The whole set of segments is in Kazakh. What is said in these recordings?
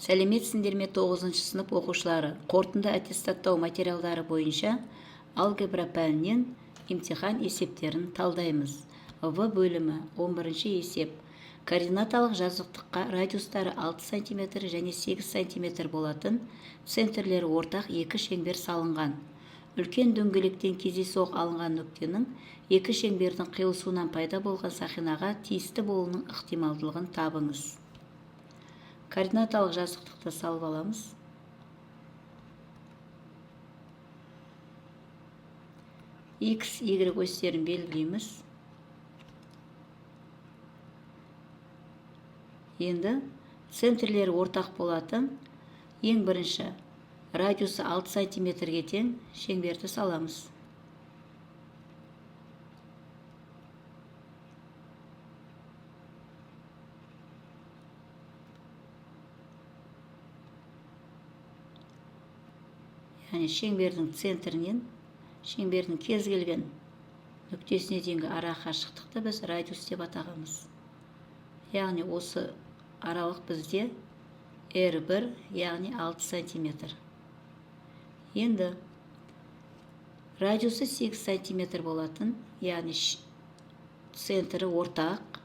Сәлеметсіңдер ме, 9 сынып оқушылары! Қорытынды аттестаттау материалдары бойынша алгебра пәнінен емтихан есептерін талдаймыз. В бөлімі, 11 есеп. Координаталық жазықтыққа радиустары 6 см және 8 см болатын, центрлері ортақ екі шеңбер салынған. Үлкен дөңгелектен кездейсоқ алынған нүктенің екі шеңбердің қиылысуынан пайда болған сақинаға тиісті болуының ықтималдылығын табыңыз. Координаталық жазықтықты салып аламыз. X, Y осьтерін белгілейміз. Енді центрлері ортақ болатын ең бірінші радиусы 6 сантиметрге тең шеңберді саламыз. Яғни шеңбердің центрінен шеңбердің кез келген нүктесіне дейінгі ара қашықтықты біз радиус деп атағанбыз. Яғни осы аралық бізде R1, яғни 6 сантиметр. Енді радиусы 8 сантиметр болатын, яғни центрі ортақ.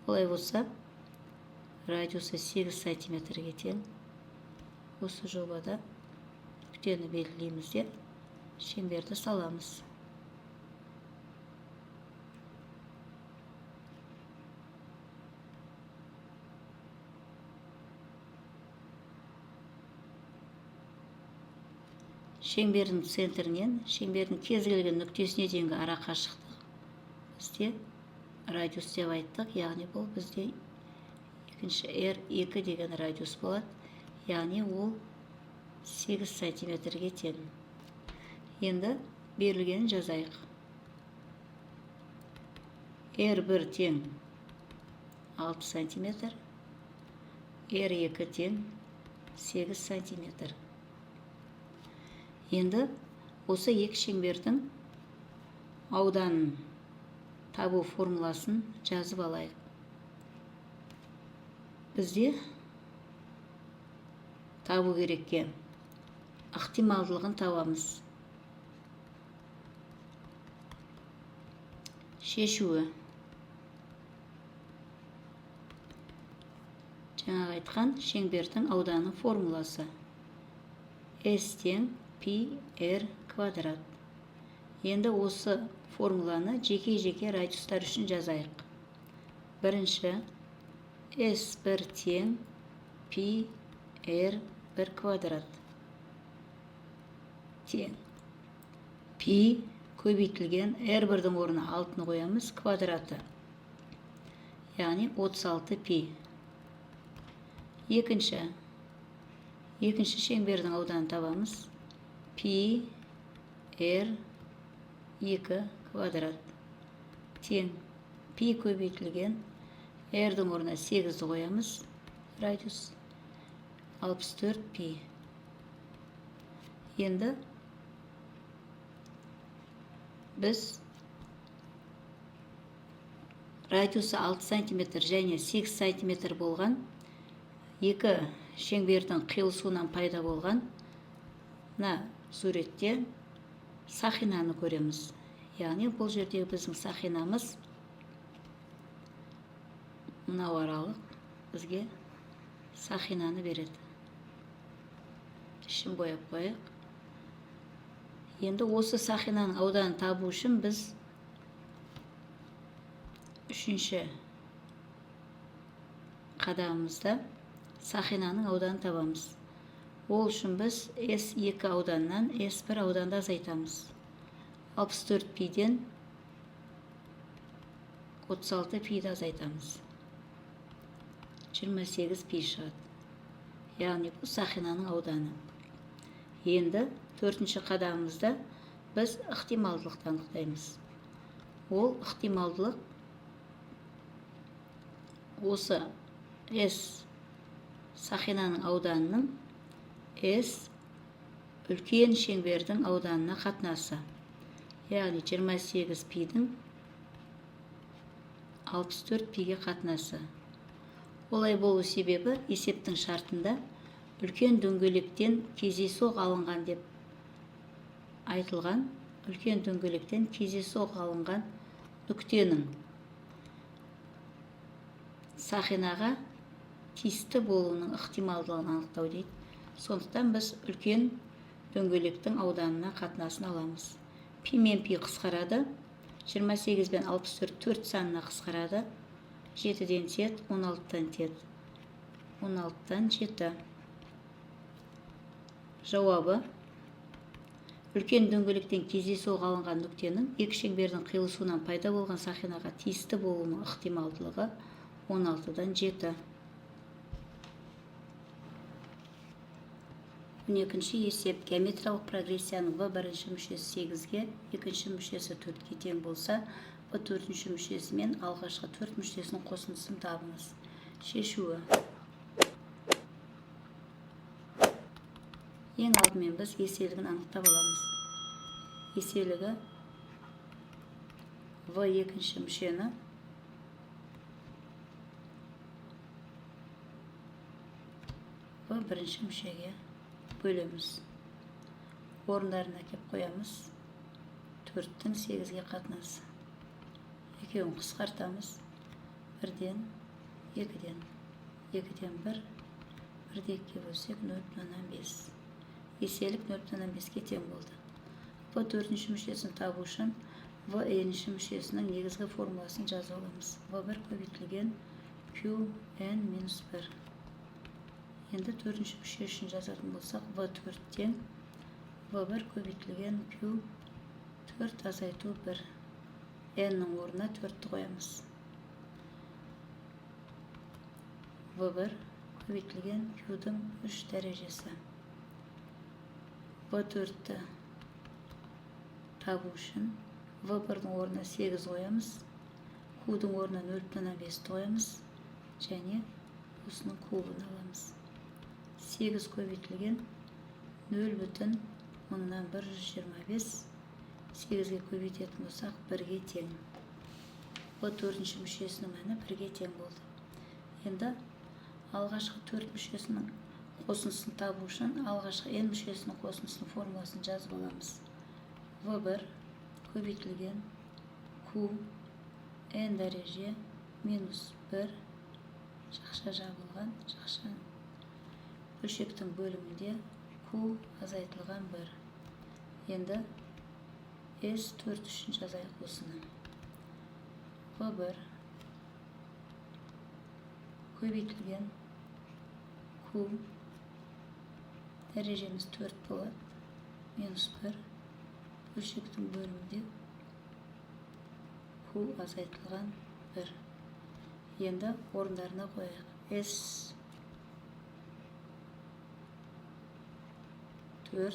Олай болса, радиусы 8 сантиметрге тең. Осы жобада нүктені белгілейміз де шеңберді саламыз. Шеңбердің центрінен шеңбердің кез келген нүктесіне дейінгі ара қашықтық бізде радиус деп айттық, яғни бұл бізде екінші R2 деген радиус болады, яғни ол 8 сантиметрге тең. Енді берілгенін жазайық. R1 тең 6 сантиметр, R2 тең 8 сантиметр. Енді осы екі шеңбердің ауданын табу формуласын жазып алайық. Бізде табу керекке ықтималдылығын табамыз. Шешуі. Жаңағы айтқан шеңбердің ауданының формуласы S тең π r квадрат. Енді осы формуланы жеке-жеке радиустар үшін жазайық. Бірінші S1 тең π r1 квадрат тең π көбейтілген r1-дің орнына 6-ны қоямыз, квадраты, яғни 36 π. Екінші шеңбердің ауданын табамыз. Π r 2 квадрат тең π көбейтілген r-дің орнына 8-ді қоямыз, радиус 64 π. Енді біз радиусы 6 сантиметр және 8 сантиметр болған екі шеңбердің қиылысуынан пайда болған мына суретте сақинаны көреміз. Яғни бұл жердегі біздің сақинамыз мынау аралық бізге сақинаны береді. Ішін бояп қояйық. Енді осы сақинаның ауданын табу үшін біз үшінші қадамымызда сақинаның ауданын табамыз. Ол үшін біз S2 ауданынан S1 ауданды азайтамыз. 64 пиден 36 пиді азайтамыз. 28 пи шығады. Яғни бұл сақинаның ауданы. Енді төртінші қадамымызда біз ықтималдылықты анықтаймыз. Ол ықтималдылық осы S сақинаның ауданының S үлкен шеңбердің ауданына қатынасы. Яғни 28 пидің 64 пиге қатынасы. Олай болу себебі есептің шартында Үлкен дөңгелектен кездейсоқ алынған деп айтылған. Үлкен дөңгелектен кездейсоқ алынған нүктенің сақинаға тиісті болуының ықтималдығын анықтау дейді. Сондықтан біз үлкен дөңгелектің ауданына қатынасын аламыз. Пи мен пи қысқарады. 28 бен 64 4 санына қысқарады. 7-ден тет, 16-дан тет. 16-дан 7. Жауабы: үлкен дөңгелектен кездейсоқ алынған нүктенің екі шеңбердің қиылысуынан пайда болған сақинаға тиісті болуының ықтималдылығы 16-дан 7. 12-ші есеп. Геометриялық прогрессияның в бірінші мүшесі 8-ге, екінші мүшесі 4-ке тең болса, в төртінші мүшесі мен алғашқы 4 мүшесінің қосындысын табыңыз. Шешуі. Ең алдымен біз еселігін анықтап аламыз. Еселігі в екінші мүшені в бірінші мүшеге бөлеміз. Орындарына кеп қоямыз. 4-тің 8-ге қатынасы. Екеуін қысқартамыз. 1-ден, 2-ден, 2-ден 1, 1-ді 2-ге бөлсек 0,5. Еселік 0,5-ке тең болды. В төртінші мүшесін табу үшін в енінші мүшесінің негізгі формуласын жазып аламыз. В1 көбейтілген Q N минус 1. Енді төртінші мүше үшін жазатын болсақ, В төрт тең В1 көбейтілген Q 4 азайту 1. N-нің орнына 4-ті қоямыз. В1 көбейтілген Q-дің 3 дәрежесі. В төртті табу үшін В1-дің орнына 8 қоямыз, Q-дің орнына 0,5 қоямыз және осының кубын аламыз. 8 көбейтілген 0,125, 8-ге көбейтетін болсақ 1-ге тең. В төртінші мүшесінің мәні 1-ге тең болды. Енді алғашқы 4 мүшесінің қосындысын табу үшін алғашқы n мүшесінің қосындысының формуласын жазып аламыз. В1 көбейтілген Q n дәреже минус 1 жақша жабылған жақша бөлшектің бөлімінде Q азайтылған 1. Енді S4 үшін жазайық осыны. В1 көбейтілген Q дәрежеміз 4 болады, минус 1 бөлшектің бөлімінде Q азайтылған 1. Енді орындарына қояйық. S 4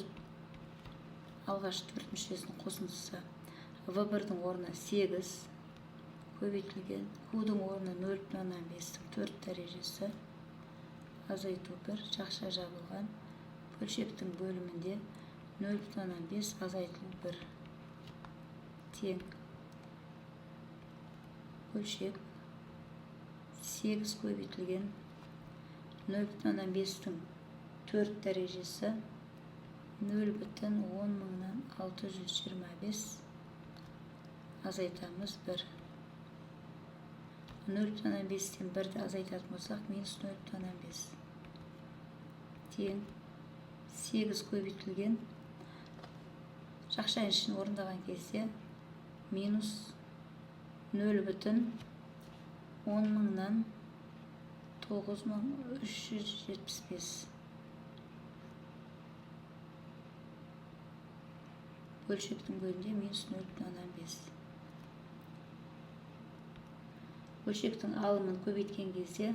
алғашқы 4 мүшесінің қосындысы В1-дің орнына 8 көбейтілген Q-дің орнына 0,5-тің 4 дәрежесі азайту 1 жақша жабылған бөлшектің бөлімінде 0,5 азайтылу 1 тең бөлшек 8 көбейтілген 0,5-тің 4 дәрежесі 0,10625 азайтамыз 1. 0,5-тен 1-ді азайтатын болсақ, минус 0,5 тең 8 көбейтілген жақша ішін орындаған кезде минус 0,1009375 бөлшектің бөлімінде минус 0,5. Бөлшектің алымын көбейткен кезде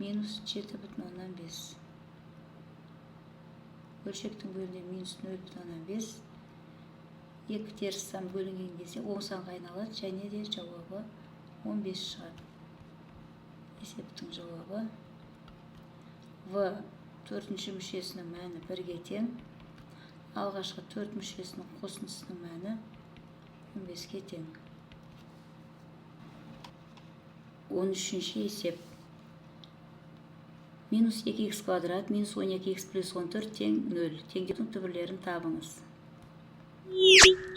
минус 7,5. Бөлшектің бөлімінде минус 0,5. Екі теріс сан бөлінген кезде оң санға айналады және де жауабы 15 шығады. Есептің жауабы В төртінші мүшесінің мәні 1-ге тең, алғашқы 4 мүшесінің қосындысының мәні 15-ке тең. 13-ші есеп. Минус 2х квадрат минус 12х плюс 14 тең 0. Теңдеудің түбірлерін табыңыз.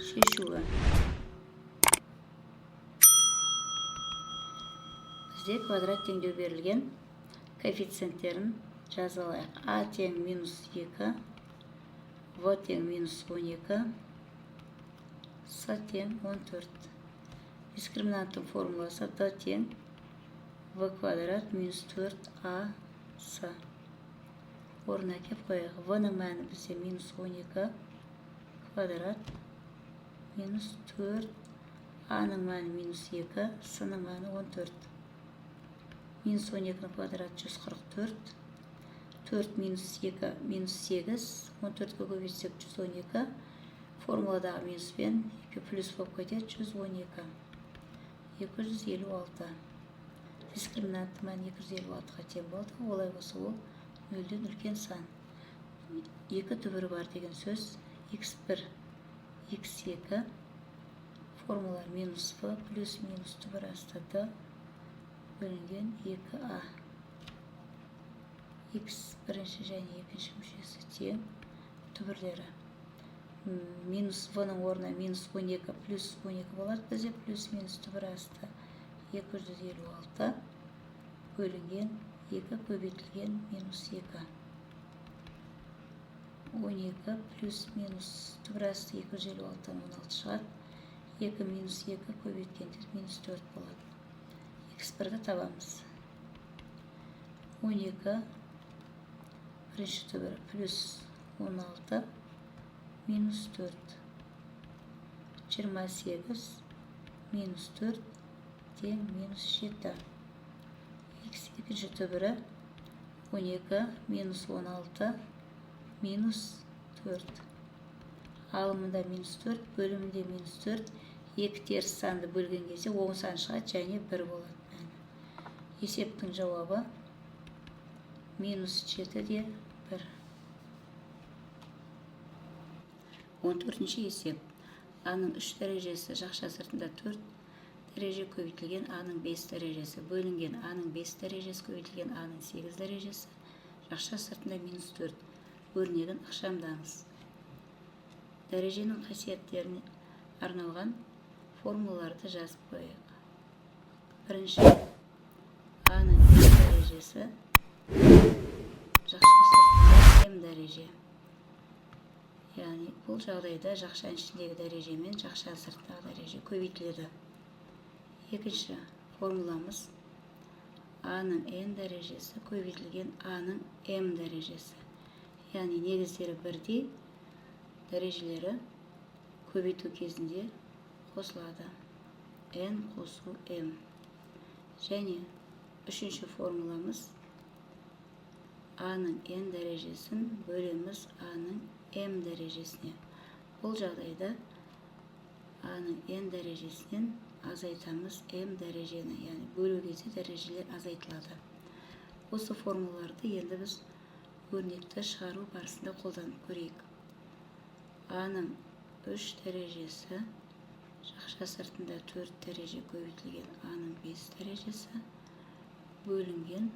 Шешуі. Бізде квадрат теңдеу берілген, коэффициенттерін жазып алайық. А тең минус 2, В тең минус 12, С тең 14. Дискриминанттың формуласы D тең В квадрат минус 4А С. Орнына әкеп қояйық. В-ның мәні бізде минус 12 квадрат минус 4, А-ның мәні минус 2, С-ның мәні 14. Минус 12 квадрат 144, 4 минус 2 минус 8, 14-ке көбейтсек 112, формуладағы минуспен 2 плюс болып кетеді 112, 256. Дискриминанттың мәні 256-ға тең болды. Олай болса ол 0-ден үлкен сан. Екі түбірі бар деген сөз x1, x2, формула минус в плюс минус түбір асты d бөлінген 2а. X бірінші және екінші мүшесі тең түбірлері. Минус в-ның орнына минус 12 плюс 12 болады бізде, плюс минус түбір асты 256 бөлінген 2 көбейтілген минус 2. 12 плюс минус түбір асты 256-дан 16 шығады. 2 минус 2 көбейткенде минус 4 болады. X1-ді табамыз. 12 бірінші түбірі плюс 16 минус 4. 28 минус 4 тең минус 7. X екінші түбірі 12 минус 16 минус 4. Алымында минус 4, бөлімінде минус 4. Екі теріс санды бөлген кезде оң сан шығады және 1 болады. Есептің жауабы минус 7 де 1. 14-ші есеп. А-ның 3 дәрежесі жақша сыртында 4 дәреже көбейтілген А-ның 5 дәрежесі бөлінген А-ның 5 дәрежесі көбейтілген А-ның 8 дәрежесі жақша сыртында минус 4. Өрнегін ықшамдаңыз. Дәреженің қасиеттеріне арналған формулаларды жазып қояйық. Бірінші, А-ның 5 дәрежесі жақша сыртында м дәреже. Яғни бұл жағдайда жақшаның ішіндегі дәреже мен жақша сыртындағы дәреже көбейтіледі. Екінші формуламыз А-ның n дәрежесі көбейтілген А-ның m дәрежесі. Яғни негіздері бірдей, дәрежелері көбейту кезінде қосылады. N қосу m. Және үшінші формуламыз А-ның n дәрежесін бөлеміз А-ның m дәрежесіне. Бұл жағдайда А-ның n дәрежесінен азайтамыз m дәрежені, яғни бөлу кезде дәрежелер азайтылады. Осы формулаларды енді біз өрнекті шығару барысында қолданып көрейік. А-ның 3 дәрежесі жақша сыртында 4 дәреже көбейтілген А-ның 5 дәрежесі бөлінген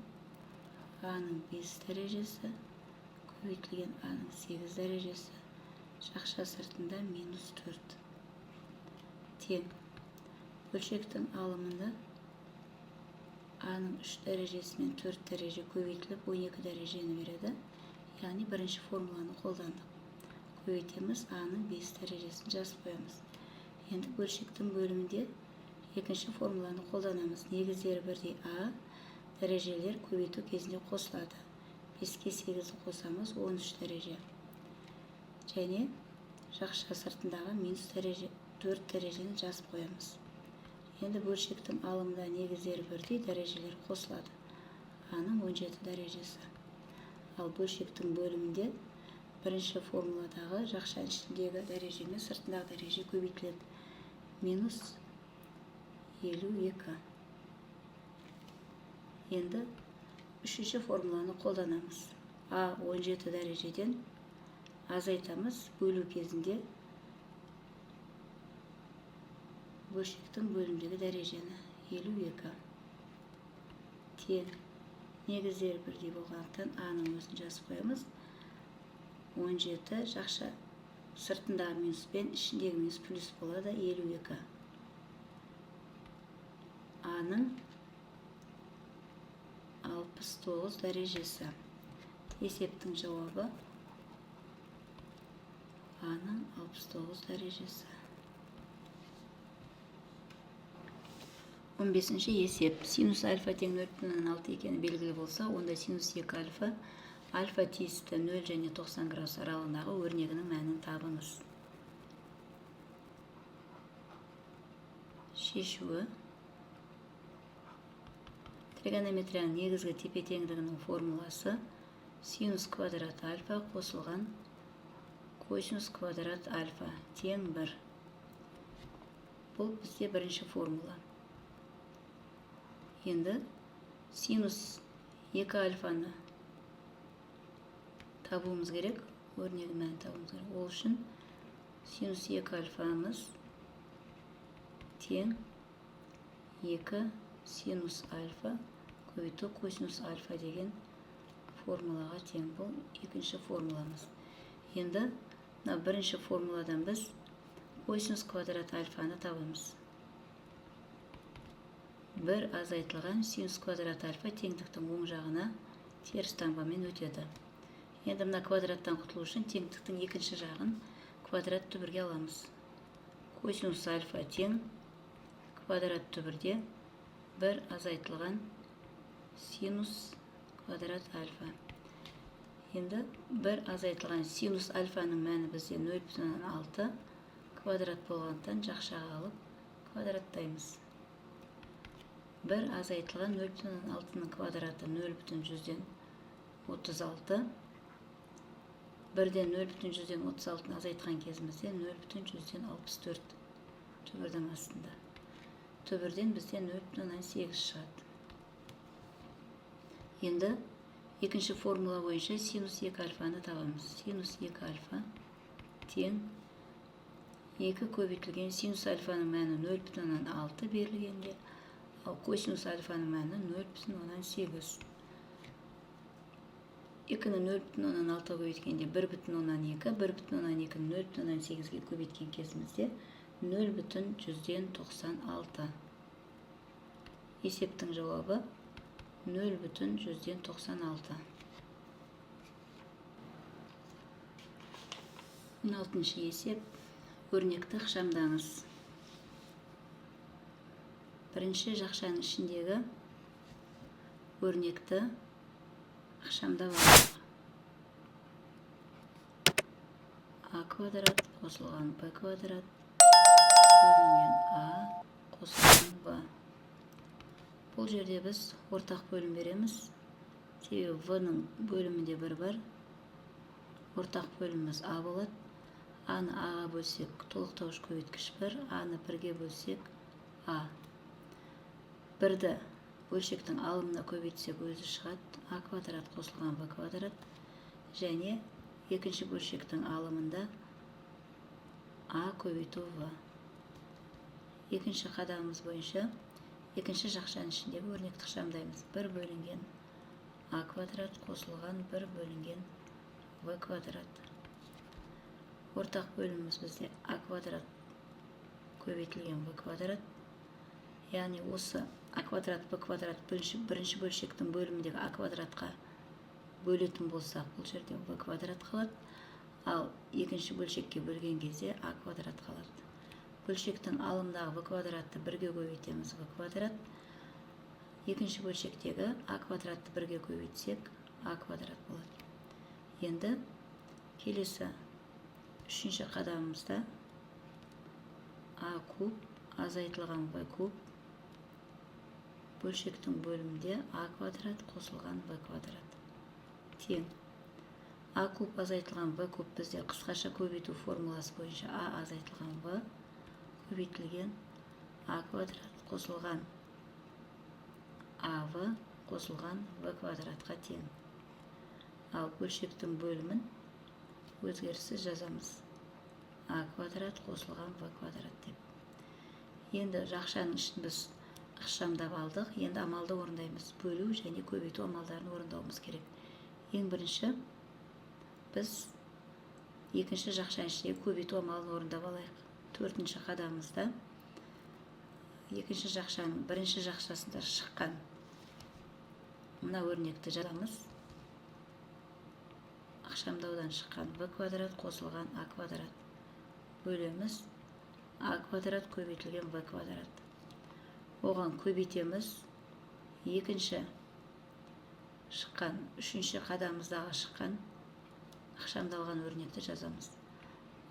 А-ның 5 дәрежесі көбейтілген А-ның 8 дәрежесі жақша сыртында минус 4 тең. Бөлшектің алымында А-ның 3 дәрежесі мен 4 дәреже көбейтіліп 12 дәрежені береді. Яғни бірінші формуланы қолдандық. Көбейтеміз, А-ның 5 дәрежесін жазып қоямыз. Енді бөлшектің бөлімінде екінші формуланы қолданамыз. Негіздері бірдей А, дәрежелер көбейту кезінде қосылады. 5-ке 8-ді қосамыз, 13 дәреже. Және жақша сыртындағы минус дәреже 4 дәрежені жазып қоямыз. Енді бөлшектің алымында негіздері бірдей, дәрежелер қосылады. А-ның 17 дәрежесі. Ал бөлшектің бөлімінде бірінші формуладағы жақшаның ішіндегі дәреже мен сыртындағы дәреже көбейтіледі. Минус 52. Енді үшінші формуланы қолданамыз. А 17 дәрежеден азайтамыз, бөлу кезінде бөлшектің бөлімдегі дәрежені 52 тең Негіздері бірдей болғандықтан а-ның өзін жазып қоямыз. 17 жақша сыртындағы минус пен ішіндегі минус плюс болады, 52. А-ның 69 дәрежесі. Есептің жауабы А-ның 69 дәрежесі. 15-ші есеп. Синус альфа тең 0,6 екені белгілі болса, онда синус 2 альфа, альфа тиісті 0 және 90 градус аралығындағы өрнегінің мәнін табыңыз. Шешуі. Тригонометрияның негізгі тепе-теңдігінің формуласы синус квадрат альфа қосылған косинус квадрат альфа тең 1. Бұл бізде бірінші формула. Енді синус 2 альфаны табуымыз керек, өрнегінің мәнін табуымыз керек. Ол үшін синус 2 альфамыз тең 2 синус альфа көбейту косинус альфа деген формулаға тең. Бұл екінші формуламыз. Енді мына бірінші формуладан біз косинус квадрат альфаны табамыз. 1 азайтылған синус квадрат альфа теңдіктің оң жағына теріс таңбамен өтеді. Енді мына квадраттан құтылу үшін теңдіктің екінші жағын квадрат түбірге аламыз. Косинус альфа тең квадрат түбірде 1 азайтылған синус квадрат альфа. Енді 1 азайтылған синус альфаның мәні бізде 0,6 квадрат болғандықтан жақшаға алып квадраттаймыз. 1 азайтылған 0,6-ның квадраты 0,36. 1-ден 0,36-ны азайтқан кезімізде 0,64 түбірдің астында. Түбірден бізде 0,8 шығады. Енді екінші формула бойынша синус 2 альфаны табамыз. Синус 2 альфа тең 2 көбейтілген синус альфаның мәні 0,6 берілгенде, ал косинус альфаның мәні 0,8. 2-ні 0,6 көбейткенде 1,2, 1,2-ні 0,8-ге көбейткен кезімізде 0,96. Есептің жауабы 0,96. 16-шы есеп. Өрнекті ықшамдаңыз. Бірінші жақшаның ішіндегі өрнекті ықшамдап алайық. А квадрат қосылған Б квадрат бөлінген А қосылған В. Бұл жерде біз ортақ бөлім береміз. Себебі В-ның бөлімінде 1 бар. Ортақ бөліміміз А болады. А-ны А-ға бөлсек, толықтауыш көбейткіш 1, А-ны 1-ге бөлсек А. 1-ді бөлшектің алымына көбейтсек өзі шығады. А квадрат қосылған В квадрат. Және екінші бөлшектің алымында А көбейту В. Екінші қадамымыз бойынша екінші жақшаның ішіндегі өрнекті ықшамдаймыз. 1 бөлінген А квадрат қосылған 1 бөлінген В квадрат. Ортақ бөліміміз бізде А квадрат көбейтілген В квадрат. Яғни осы А квадрат В квадрат бірінші бөлшектің бөліміндегі А квадратқа бөлетін болсақ, бұл жерде В квадрат қалады. Ал екінші бөлшекке бөлген кезде А квадрат қалады. Бөлшектің алымдағы В квадратты 1-ге көбейтеміз, В квадрат. Екінші бөлшектегі А квадратты 1-ге көбейтсек, А квадрат болады. Енді келесі үшінші қадамымызда А куб азайтылған В куб бөлшектің бөлімінде А квадрат қосылған В квадрат тең. А куб азайтылған В куб бізде қысқаша көбейту формуласы бойынша А азайтылған В көбейтілген А квадрат қосылған АВ қосылған В квадратқа тең. Ал бөлшектің бөлімін өзгеріссіз жазамыз. А квадрат қосылған В квадрат деп. Енді жақшаның ішін біз Ықшамдап алдық. Енді амалды орындаймыз. Бөлу және көбейту амалдарын орындауымыз керек. Ең бірінші біз екінші жақшаның ішіндегі көбейту амалын орындап алайық. Төртінші қадамымызда екінші жақшаның бірінші жақшасында шыққан мына өрнекті жазамыз. Ықшамдаудан шыққан в квадрат қосылған а квадрат бөлеміз а квадрат көбейтілген в квадрат. Оған көбейтеміз. Екінші шыққан, үшінші қадамымыздағы шыққан ықшамдалған өрнекті жазамыз.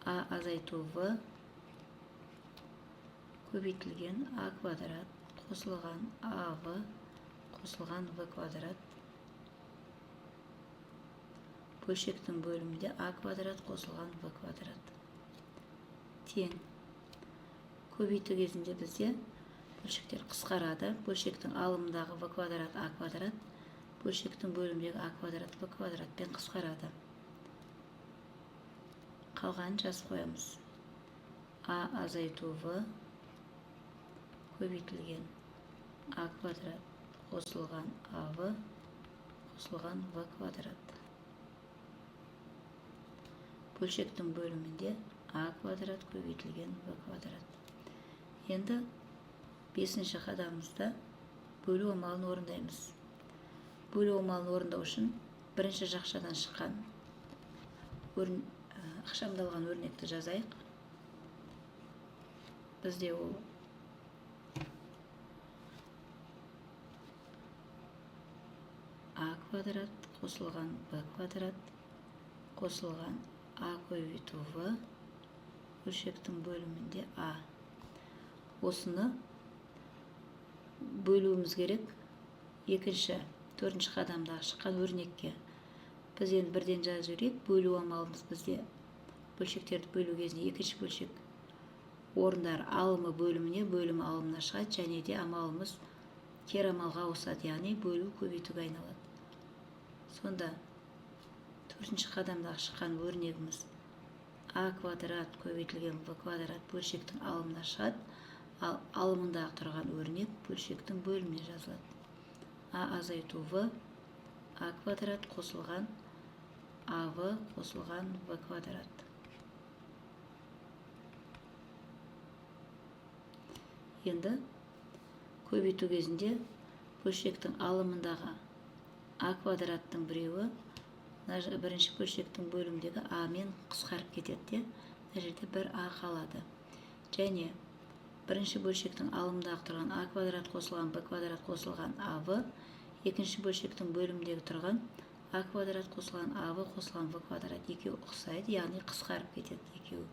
А азайту в көбейтілген а квадрат қосылған ав қосылған в квадрат. Бөлшектің бөлімінде а квадрат қосылған в квадрат тең. Көбейту кезінде бізде бөлшектер қысқарады. Бөлшектің алымындағы в квадрат а квадрат, бөлшектің бөліміндегі а квадрат в квадратпен қысқарады. Қалғанын жазып қоямыз. А азайту в көбейтілген а квадрат қосылған ав қосылған в квадрат. Бөлшектің бөлімінде а квадрат көбейтілген в квадрат. Енді бесінші қадамымызда бөлу амалын орындаймыз. Бөлу амалын орындау үшін бірінші жақшадан шыққан ықшамдалған өрнекті жазайық. Бізде ол а квадрат қосылған в квадрат қосылған а көбейту в бөлшектің бөлімінде а. Осыны бөлуіміз керек. Екінші, төртінші қадамдағы шыққан өрнекке. Біз енді бірден жазып жіберейік. Бөлу амалымыз бізде бөлшектерді бөлу кезінде екінші бөлшек орындар алымы бөліміне, бөлімі алымына шығады, және де амалымыз кері амалға ауысады, яғни бөлу көбейтуге айналады. Сонда төртінші қадамдағы шыққан өрнегіміз а квадрат көбейтілген в квадрат бөлшектің алымына шығады, ал алымындағы тұрған өрнек бөлшектің бөліміне жазылады. А азайту в, а квадрат қосылған ав қосылған в квадрат. Енді көбейту кезінде бөлшектің алымындағы а квадраттың біреуі бірінші бөлшектің бөліміндегі а мен қысқарып кетеді де, мына жерде бір а қалады. Және бірінші бөлшектің алымындағы тұрған а квадрат қосылған б квадрат қосылған ав, екінші бөлшектің бөліміндегі тұрған а квадрат қосылған ав қосылған в квадрат екеуі ұқсайды, яғни қысқарып кетеді екеуі.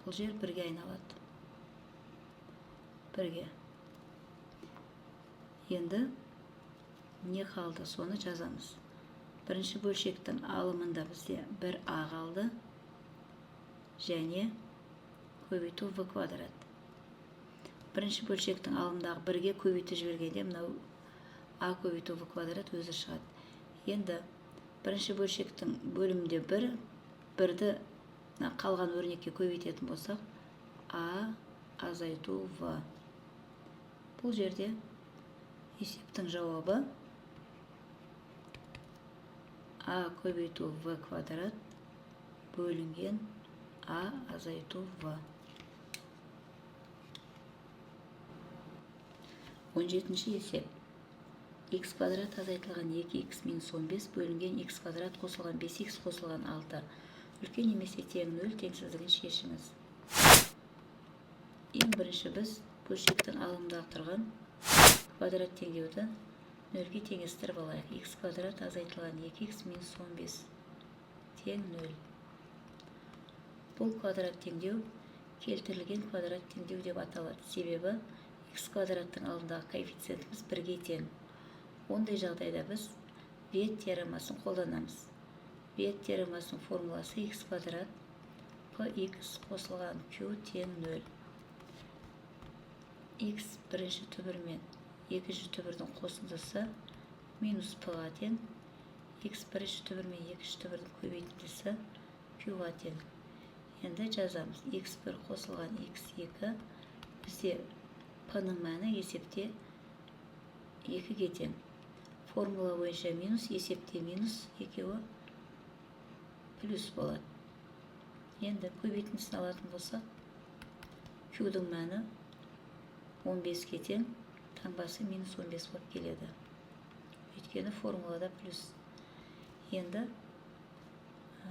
Бұл жер бірге айналады. Бірге. Енді не қалды, соны жазамыз. Бірінші бөлшектің алымында бізде бір а қалды және көбейту в квадрат. Бірінші бөлшектің алымындағы бірге көбейту жібергенде мынау а көбейту в квадрат өзі шығады. Енді бірінші бөлшектің бөлімінде бір, бірді қалған өрнекке көбейтетін болсақ, а азайту в. Бұл жерде есептің жауабы а көбейту в квадрат бөлінген а азайту в. 17-ші есеп. Х квадрат азайтылған 2х минус 15 бөлінген х квадрат қосылған 5х қосылған 6 үлкен немесе тең 0 теңсіздігін шешіңіз. Ең бірінші біз бөлшектің алымындағы тұрған квадрат теңдеуді 0-ге теңестіріп алайық. Х квадрат азайтылған 2х минус 15 тең 0. Бұл квадрат теңдеу келтірілген квадрат теңдеу деп аталады. Себебі х квадраттың алдындағы коэффициентіміз бірге тең. Ондай жағдайда біз Виет теоремасын қолданамыз. Виет теоремасының формуласы х квадрат px қосылған q тең 0. Х бірінші түбір мен екінші түбірдің қосындысы минус p-ға тең, х бірінші түбір мен екінші түбірдің көбейтіндісі q-ға тең. Енді жазамыз. Х1 қосылған х2, бізде p-ның мәні есепте 2-ге тең. Формула бойынша минус, есепте минус, екеуі плюс болады. Енді көбейтіндісін алатын болсақ, Q-дің мәні 15-ке тең, таңбасы минус 15 болып келеді. Өйткені формулада плюс. Енді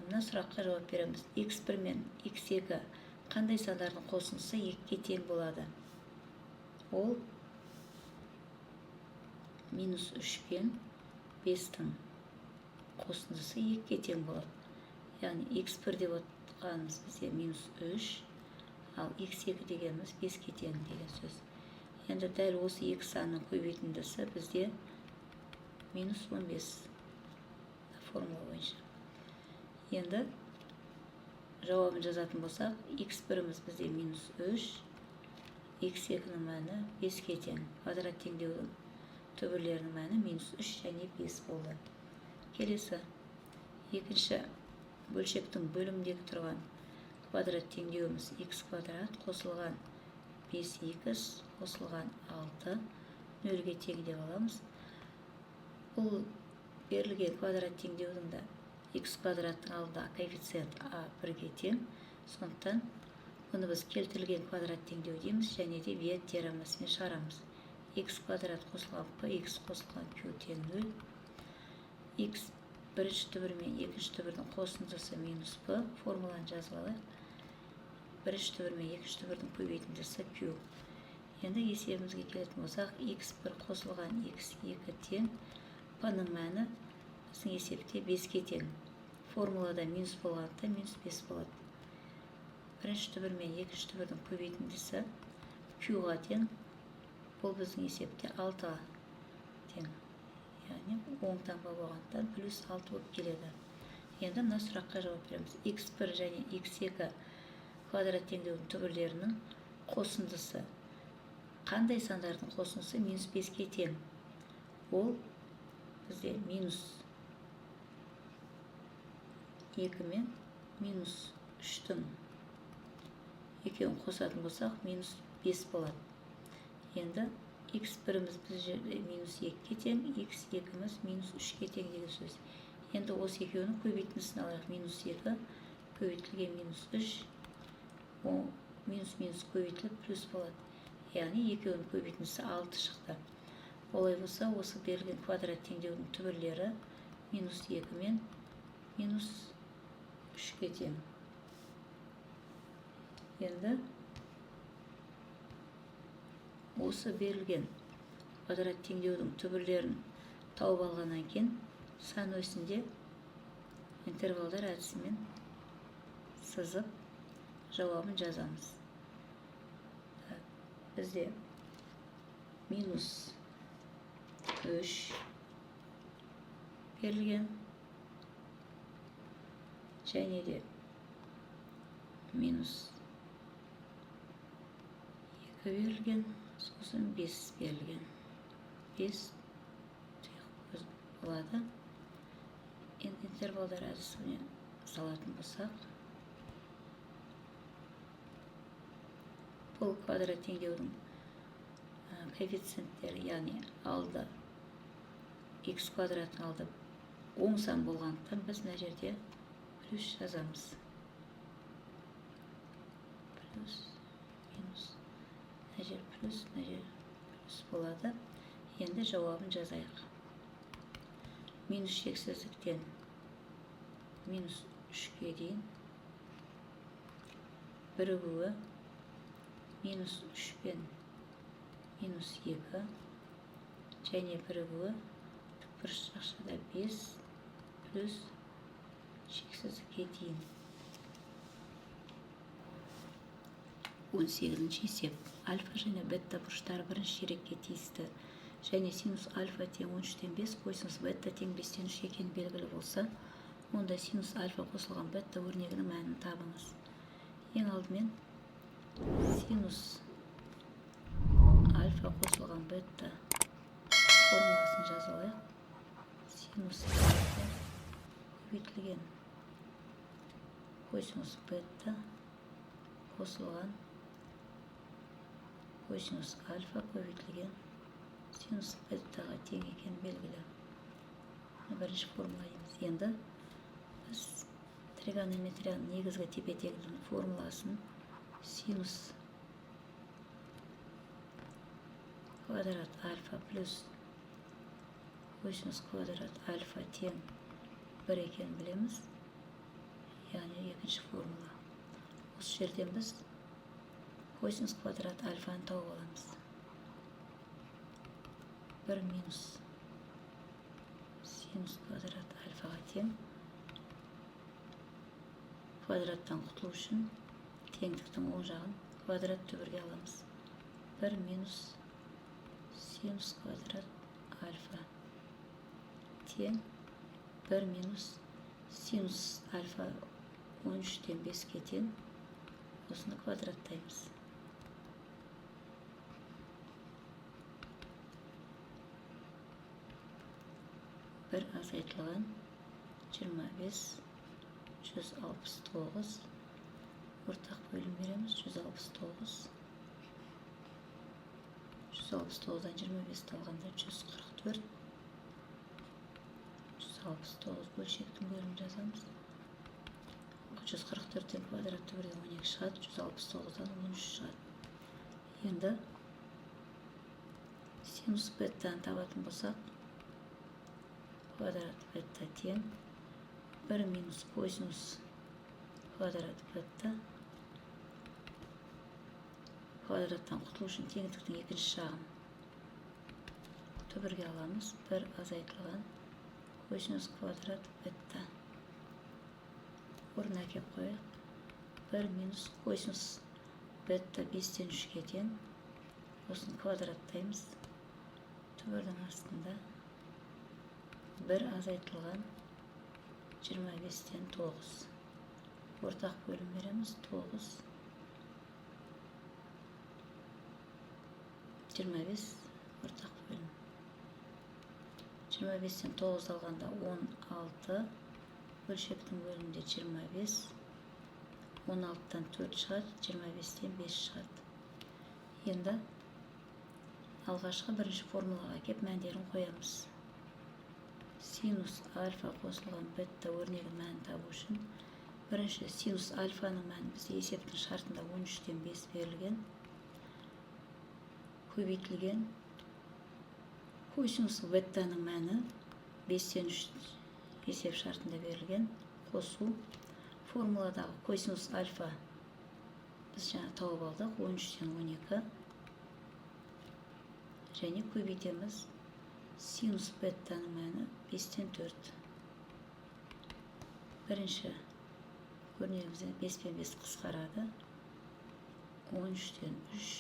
мына сұраққа жауап береміз. X1 мен x2 қандай сандардың қосындысы 2-ге тең болады? Ол минус 3 пен 5-тің қосындысы 2-ге тең болады. Яғни x1 деп отқанымыз бізде минус 3, ал x2 дегеніміз 5-ке тең деген сөз. Енді дәл осы екі санның көбейтіндісі бізде минус 15 формула бойынша. Енді жауабын жазатын болсақ, x1-іміз бізде минус 3, x2-нің мәні 5-ке тең. Квадрат теңдеудің түбірлерінің мәні минус 3 және 5 болды. Келесі екінші бөлшектің бөліміндегі тұрған квадрат теңдеуіміз x квадрат қосылған 5x қосылған 6 нөлге тең деп аламыз. Бұл берілген квадрат теңдеудің да x квадраттың алдында коэффициент а 1-ге тең. Сондықтан бұны біз келтірілген квадрат теңдеу дейміз және де Виет теоремасымен шығарамыз. X квадрат қосылған px қосылған q тең 0. X бірінші түбір мен екінші түбірдің қосындысы минус p, формуланы жазып алайық. Бірінші түбір мен екінші түбірдің көбейтіндісі q. Енді есебімізге келетін болсақ, x1 қосылған x2 тең, p-ның мәні біздің есепте 5-ке тең. Формулада минус болғандықтан минус 5 болады. Бірінші түбір мен екінші түбірдің көбейтіндісі q-ға тең. Бұл біздің есепте 6-ға тең. Яғни оң таңба болғандықтан плюс 6 болып келеді. Енді мына сұраққа жауап береміз. X1 және x2 квадрат теңдеудің түбірлерінің қосындысы қандай сандардың қосындысы минус 5-ке тең? Ол бізде минус 2 мен минус 3-тің екеуін қосатын болсақ, минус 5 болады. Енді x біріміз біз жерде минус 2-ге тең, x екіміз минус 3-ке тең деген сөз. Енді осы екеуінің көбейтіндісін алайық. Минус 2 көбейтілген минус 3, минус минус көбейтіліп плюс болады. Яғни екеуінің көбейтіндісі 6 шықты. Олай болса, осы берілген квадрат теңдеудің түбірлері минус 2 мен минус 3-ке тең. Енді осы берілген квадрат теңдеудің түбірлерін тауып алғаннан кейін сан осінде интервалдар әдісімен сызып, жауабын жазамыз. Так, бізде минус 3 берілген және де минус 2 берілген, сосын 5 берілген. 5 тұйық болады. Енді интервалдар әдісіне салатын болсақ, бұл квадрат теңдеудің коэффициенттері, яғни алды x квадраттың алды оң сан болғандықтан, біз мына жерде плюс жазамыз. Плюс, минус, мына жер плюс, мына жер плюс болады. Енді жауабын жазайық. Минус шексіздіктен минус 3-ке дейін бірігуі минус 3 пен минус 2 және бірігуі тікбұрыш жақшада 5 плюс шексіздікке дейін. 18-есеп. Альфа және бета бұрыштары бірінші ширекке тиісті және синус альфа тең 13-тен 5, косинус бета тең 5-тен 3 екені белгілі болса, онда синус альфа қосылған бета өрнегінің мәнін табыңыз. Ең алдымен синус альфа қосылған бета формуласын жазып алайық. Синус альфа көбейтілген косинус бета қосылған косинус альфа көбейтілген Синус бетаға тең екені белгілі. Бірінші формула дейміз. Енді біз тригонометрияның негізгі тепе-теңдігінің формуласын синус квадрат альфа плюс косинус квадрат альфа тең 1 екенін білеміз. Яғни екінші формула. Осы жерден біз косинус квадрат альфаны тауып аламыз. 1 минус синус квадрат альфаға тең. Квадраттан құтылу үшін теңдіктің оң жағын квадрат түбірге аламыз. 1 минус синус квадрат альфа тең 1 минус синус альфа 13-тен 5-ке тең. Осыны квадраттаймыз. 1 азайтылған 25 169, ортақ бөлім береміз. 169, 169-дан 25-ті алғанда 144, 169 бөлшектің бөлімін жазамыз. 144-тен квадрат түбірден 12 шығады, 169-дан 13 шығады. Енді синус бетаны табатын болсақ, квадрат бета тең 1 минус косинус квадрат бета. Квадраттан құтылу үшін теңдіктің екінші жағын түбірге аламыз. 1 азайтылған косинус квадрат бета. Орнына әкеліп қояйық. 1 минус косинус бета 5-тен 3-ке тең. Осыны квадраттаймыз. Түбірдің астында 1 азайтылған 25-тен 9. Ортақ бөлім береміз. 9 25 ортақ бөлім. 25-тен 9 алғанда 16, бөлшектің бөлімінде 25, 16-тан 4 шығады, 25-тен 5 шығады. Енді алғашқы бірінші формулаға кеп мәндерін қоямыз. Синус альфа қосылған бета өрнегінің мәнін табу үшін бірінші синус альфаның мәні бізде есептің шартында 13-тен 5 берілген, көбейтілген косинус бетаның мәні 5-тен 3 есеп шартында берілген, қосу формуладағы косинус альфа біз жаңа тауып алдық 13-тен 12, және көбейтеміз синус бетаның мәні 5-тен 4. Бірінші өрнегімізде 5 пен 5 қысқарады. 13-тен 3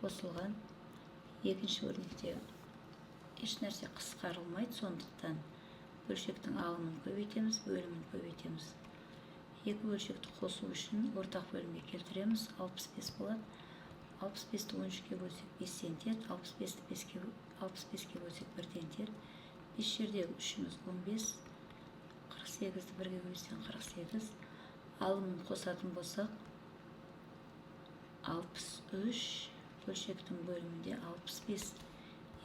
қосылған. Екінші өрнекте еш нәрсе қысқарылмайды, сондықтан бөлшектің алымын көбейтеміз, бөлімін көбейтеміз. Екі бөлшекті қосу үшін ортақ бөлімге келтіреміз. 65 болады. 65-ті 13-ке бөлсек 5-тен 4, 65-ті 65-ке бөлсек 1-ден 4. 5 жердегі 3-іміз 15, 48-ді 1-ге бөлсең 48. Алымын қосатын болсақ 63, бөлшектің бөлімінде 65.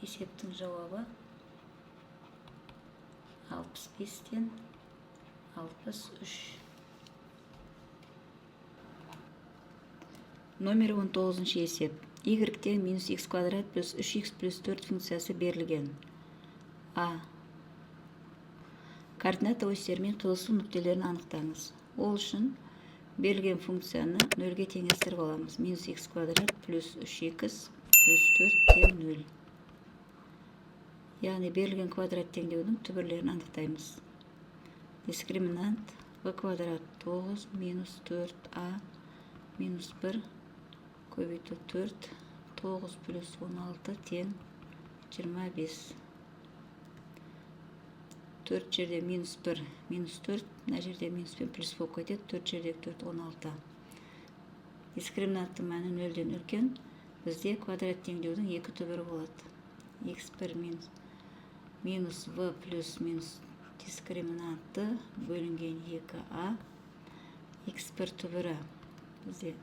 Есептің жауабы 65-тен 63. Номер 19 есеп. Y тең минус x квадрат плюс 3x плюс 4 функциясы берілген. А. Координата осьтерімен қиылысу нүктелерін анықтаңыз. Ол үшін берілген функцияны 0-ге теңестіріп аламыз. Минус x квадрат плюс 3x плюс 4 тең 0. Яғни берілген квадрат теңдеудің түбірлерін анықтаймыз. Дискриминант v квадрат 9 минус 4a минус 1 көбейту 4, 9 плюс 16 тең 25. 4 жерде минус 1, минус 4, мына жерде минус пен плюс болып кетеді, 4 жердегі 4, 16. Дискриминанттың мәні 0-ден үлкен, бізде квадрат теңдеудің екі түбірі болады. X1 минус v плюс минус дискриминантты бөлінген 2a, x1 түбірі бізде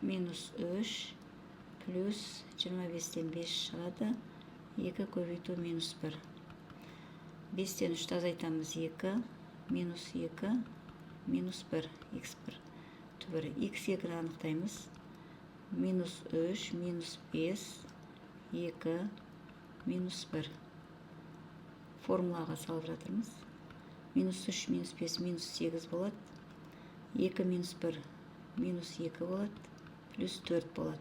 минус 3 плюс 25-тен 5 шығады, 2 көбейту минус 1. 5-тен 3-ті азайтамыз, 2, минус 2, минус 1, x1 түбірі. X2-ні анықтаймыз. Минус 3, минус 5, 2, минус 1. Формулаға салып жатырмыз. Минус 3, минус 5, минус 8 болады. 2 минус 1, минус 2 болады, плюс 4 болады.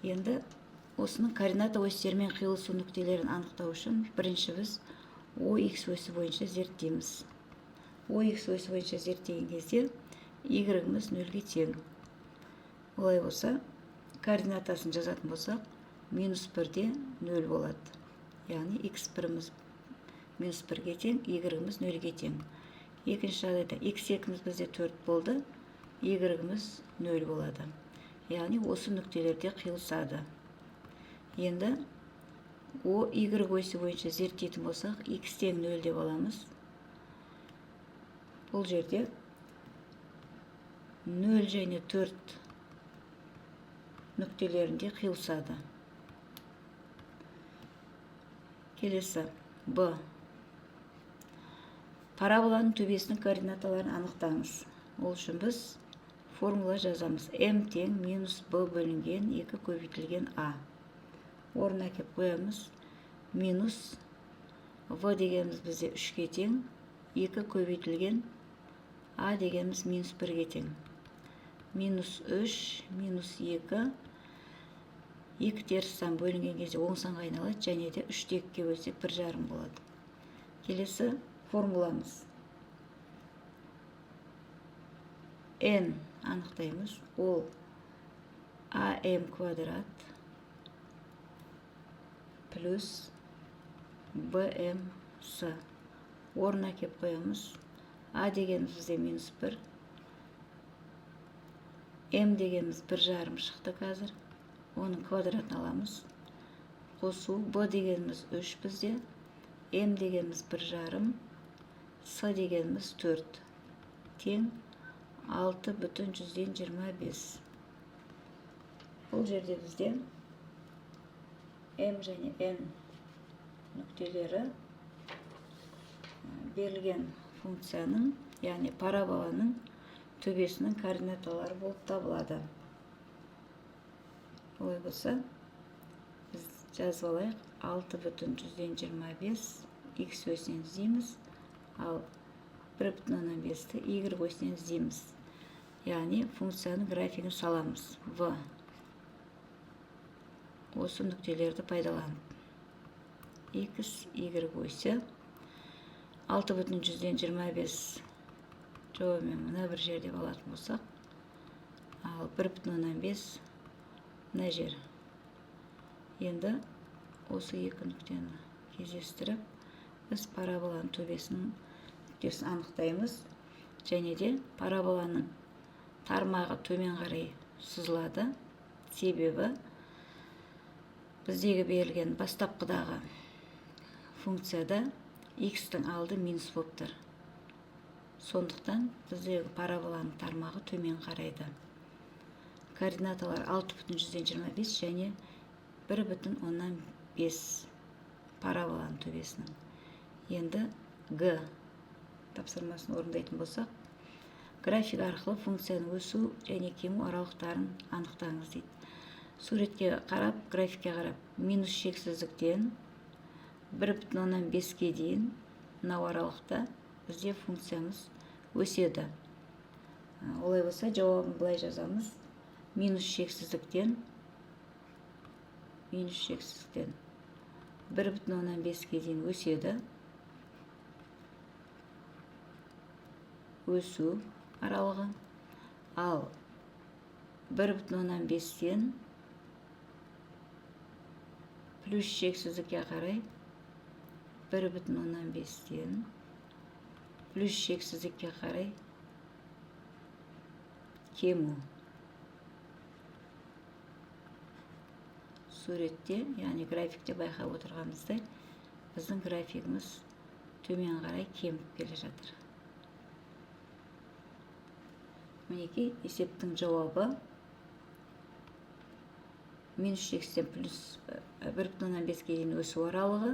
Енді осының координата осьтерімен қиылысу нүктелерін анықтау үшін бірінші біз OX осі бойынша зерттейміз. OX осі бойынша зерттеген кезде y-іміз 0-ге тең. Олай болса, координатасын жазатын болсақ, минус 1-де 0 болады. Яғни x1-іміз минус 1-ге тең, y-іміз 0-ге тең. Екінші жағдайда x2-міз бізде 4 болды, y-іміз 0 болады. Яғни осы нүктелерде қиылысады. Енді О Y осі бойынша зерттейтін болсақ, x тең 0 деп аламыз. Бұл жерде 0 және 4 нүктелерінде қиылысады. Келесі Б. Параболаның төбесінің координаталарын анықтаңыз. Ол үшін біз формула жазамыз. М тең минус Б бөлінген 2 көбейтілген А. Орнына әкеп қоямыз. Минус В дегеніміз бізде 3-ке тең, 2 көбейтілген А дегеніміз минус 1-ге тең. Минус 3, минус 2, 2 теріс сан бөлінген кезде оң санға айналады, және де 3-ті 2-ге бөлсек 1,5 болады. Келесі формуламыз. N анықтаймыз. Ол АМ квадрат плюс БМС. Орнына әкеп қоямыз. А дегеніміз бізде минус 1. М дегеніміз 1,5 шықты қазір. Оның квадратын аламыз. Қосу Б дегеніміз 3 бізде. М дегеніміз 1,5. С дегеніміз 4. Тең 6,25. Бұл жерде бізде М және Н нүктелері берілген функцияның, яғни параболаның төбесінің координаталары болып табылады. Олай болса, біз жазып алайық. 6,25 x осінен іздейміз, ал 1,5-ті y осінен іздейміз. Яғни функцияның графигін саламыз. В. Осы нүктелерді пайдаланып. X, Y осі 6,25 жауабымен мына бір жерде алатын болсақ, ал 1,5 мына жер. Енді осы екі нүктені кездестіріп, біз параболаның төбесінің нүктесін анықтаймыз, және де параболаның тармағы төмен қарай сызылады. Себебі біздегі берілген бастапқыдағы функцияда x-тің алды минус болып тұр. Сондықтан біздегі параболаның тармағы төмен қарайды. Координаталар 6,25 және 1,5 параболаның төбесінің. Енді Г тапсырмасын орындайтын болсақ, график арқылы функцияның өсу және кему аралықтарын анықтаңыз дейді. Суретке қарап, графикке қарап, минус шексіздіктен 1,5-ке дейін мынау аралықта бізде функциямыз өседі. Олай болса, жауабын былай жазамыз. Минус шексіздіктен 1,5-ке дейін өседі. Өсу аралығы. Ал 1,5-тен плюс шексіздікке қарай 1,5-тен плюс шексіздікке қарай кему. Суретте, яғни графикте байқап отырғанымыздай, біздің графигіміз төмен қарай кеміп келе жатыр. Мінекей, есептің жауабы Минус шексізден плюс 1,5-ке дейін өсу аралығы,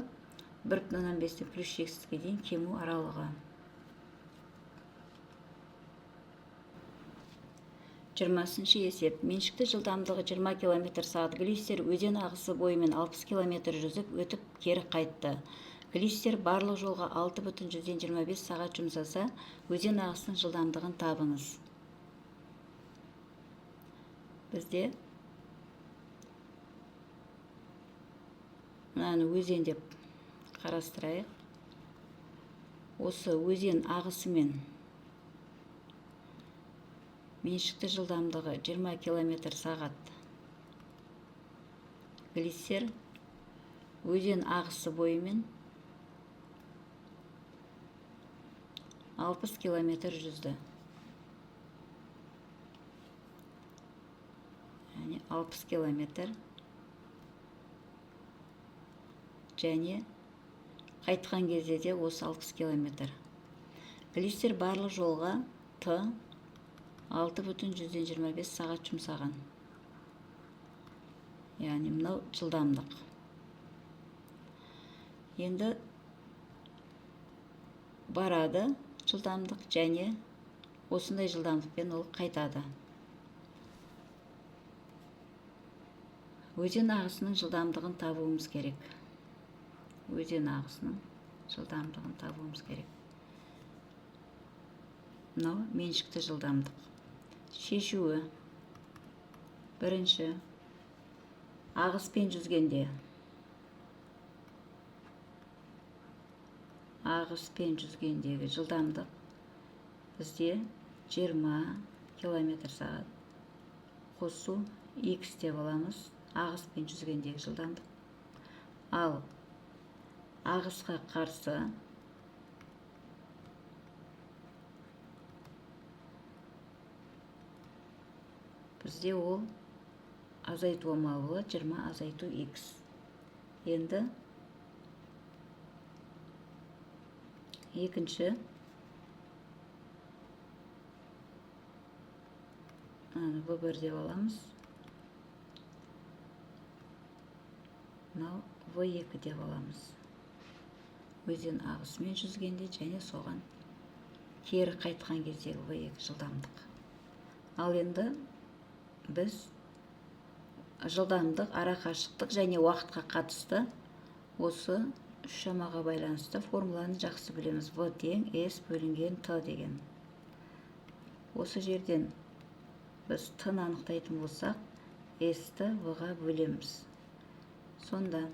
1,5-тен плюс шексізге дейін кему аралығы. 20-шы есеп. Меншікті жылдамдығы 20 км сағат глиссер өзен ағысы бойымен 60 км жүзіп өтіп кері қайтты. Глиссер барлық жолға 6,25 сағат жұмсаса, өзен ағысының жылдамдығын табыңыз. Бізде мынаны өзен деп қарастырайық. Осы өзен ағысымен меншікті жылдамдығы 20 км сағат глиссер өзен ағысы бойымен 60 км жүзді. Яғни 60 км және қайтқан кезде де осы 60 км. Глиссер барлық жолға Т 6,25 сағат жұмсаған. Яғни мынау жылдамдық. Енді барады жылдамдық және осындай жылдамдықпен ол қайтады. Өзен ағысының жылдамдығын табуымыз керек. Өзен ағысының жылдамдығын табуымыз керек. Мынау меншікті жылдамдық. Шешуі. Бірінші, ағыспен жүзгенде. Ағыспен жүзгендегі жылдамдық бізде 20 км сағат қосу x деп аламыз. Ағыспен жүзгендегі жылдамдық. Ал ағысқа қарсы бізде ол азайту амалы болады, 20 азайту x. Енді екінші V1 деп аламыз. Мынау V2 деп аламыз. Өзен ағысымен жүзгенде және соған кері қайтқан кездегі V2 жылдамдық. Ал енді біз жылдамдық, арақашықтық және уақытқа қатысты осы үш шамаға байланысты формуланы жақсы білеміз. В тең S бөлінген Т деген. Осы жерден біз Т-ны анықтайтын болсақ, S-ті В-ға бөлеміз. Сонда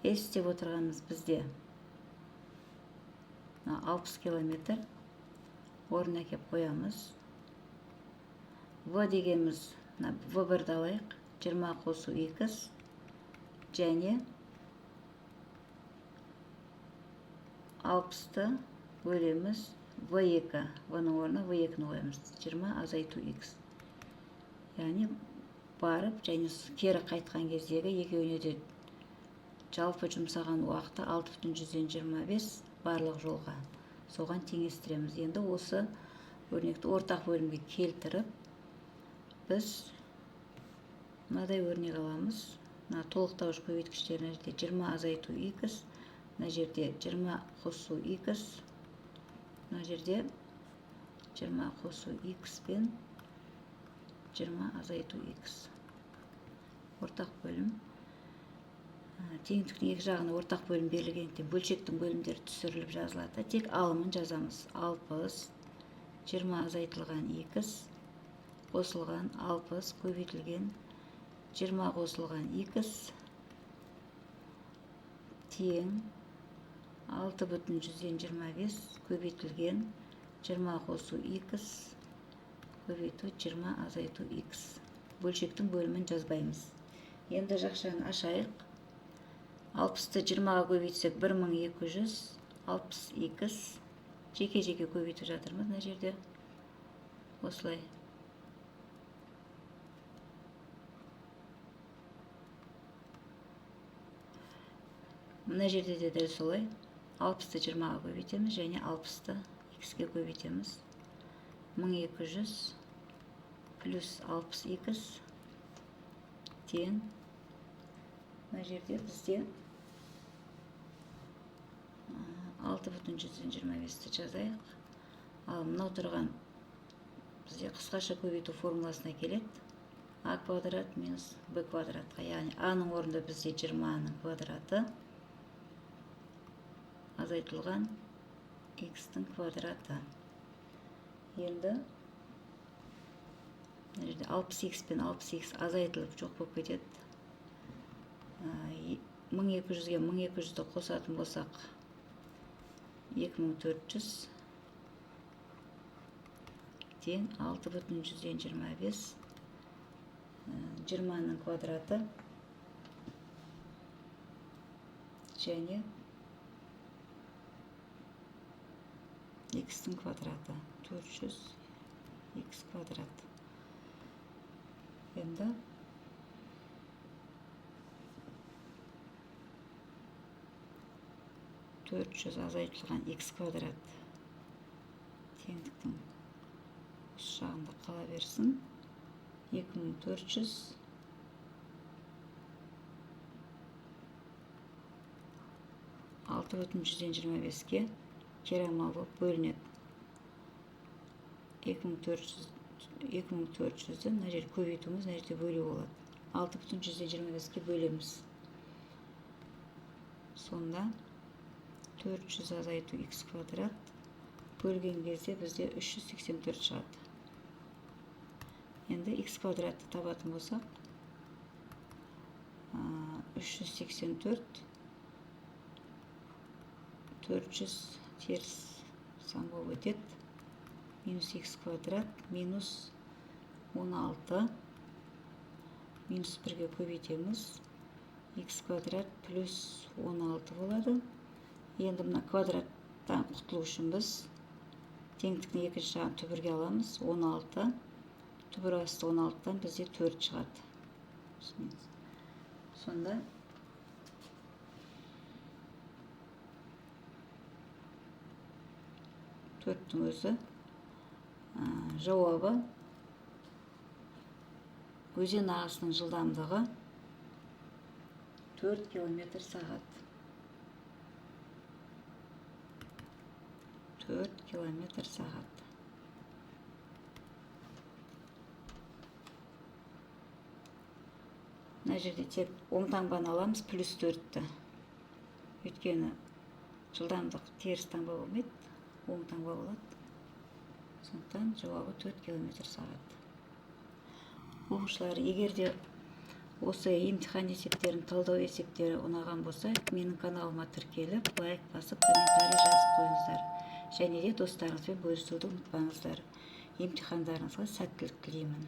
S деп отырғанымыз бізде 60 километр орнына әкеп қоямыз. В дегеніміз В1-ді алайық, 20 қосу x және 60-ты бөлеміз В2. В-ның орнына В2-ні қоямыз. 20 азайту x. Яғни барып және кері қайтқан кездегі екеуіне де жалпы жұмсаған уақыты 6,25 барлық жолға. Соған теңестіреміз. Енді осы өрнекті ортақ бөлімге келтіріп, біз мынадай өрнек аламыз. Мына толықтауыш көбейткіштер мына жерде 20 азайту x, мына жерде 20 қосу x, мына жерде 20 қосу x пен 20 азайту x. Ортақ бөлім. Теңдіктің екі жағына ортақ бөлім берілгендіктен бөлшектің бөлімдері түсіріліп жазылады. Тек алымын жазамыз. 60, 20 азайтылған x қосылған 60 көбейтілген 20 қосылған x тең 6,25 көбейтілген 20 қосу x көбейту 20 азайту x. Бөлшектің бөлімін жазбаймыз. Енді жақшаны ашайық. 60-ты 20-ға көбейтсек 1200, 60 x жеке-жеке көбейтіп жатырмыз мына жерде. Осылай. Мына жерде де дәл солай. 60-ты 20-ға көбейтеміз және 60-ты x-ке көбейтеміз. 1200 плюс 60 x тең Мына жерде бізде 6,25-ті жазайық. Ал мынау тұрған бізде қысқаша көбейту формуласына келеді. А квадрат минус б квадратқа, яғни а-ның орнында бізде 20-ның квадраты азайтылған x-тің квадраты. Енді мына жерде 60x пен 60x азайтылып жоқ болып кетеді. 1200-ге 1200-ді қосатын болсақ, 2400 тең 6,25, 20-ның квадраты және x-тің квадраты 400 x квадрат. Енді 400 азайтылған x квадрат теңдіктің осы жағында қала берсін. 2400 6,25-ке кері амал болып бөлінеді. 2400-ді мына жерде көбейтуіміз, мына жерде бөлу болады. 6,25-ке бөлеміз. Сонда 400 азайту x квадрат бөлген кезде бізде 384 шығады. Енді x квадратты табатын болсақ, 384 400 теріс сан болып өтеді. Минус x квадрат минус 16 минус 1-ге көбейтеміз. X квадрат плюс 16 болады. Енді мына квадраттан құтылу үшін біз теңдіктің екінші жағын түбірге аламыз. 16 түбір асты 16-дан бізде 4 шығады. Сонда 4-тің өзі жауабы өзен ағысының жылдамдығы 4 километр сағат. 4 километр сағат. Мына жерде тек оң таңбаны аламыз, плюс 4-ті. Өйткені жылдамдық теріс таңба болмайды, оң таңба болады. Сондықтан жауабы 4 километр сағат. Оқушылар, егер де осы емтихан есептерін, талдау есептері ұнаған болса, менің каналыма тіркеліп, лайк басып, комментарий жазып қойыңыздар. Және де достарыңызбен бөлісуді ұмытпаңыздар. Емтихандарыңызға сәттілік тілеймін.